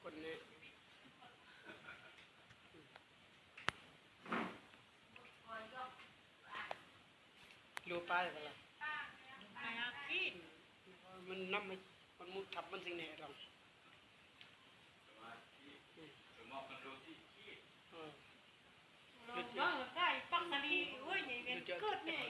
ຄົນນີ້ ໂລປາຍບໍ່ລະ? ມັນນຳ ມັນໝູດທັບມັນຊິແນ່ດອງ. ເອີ ລອງເບິ່ງໄດ້ປັກສະລີ. ໂອ້ຍ ນີ້ແມ່ນເກີດໃຫຍ່.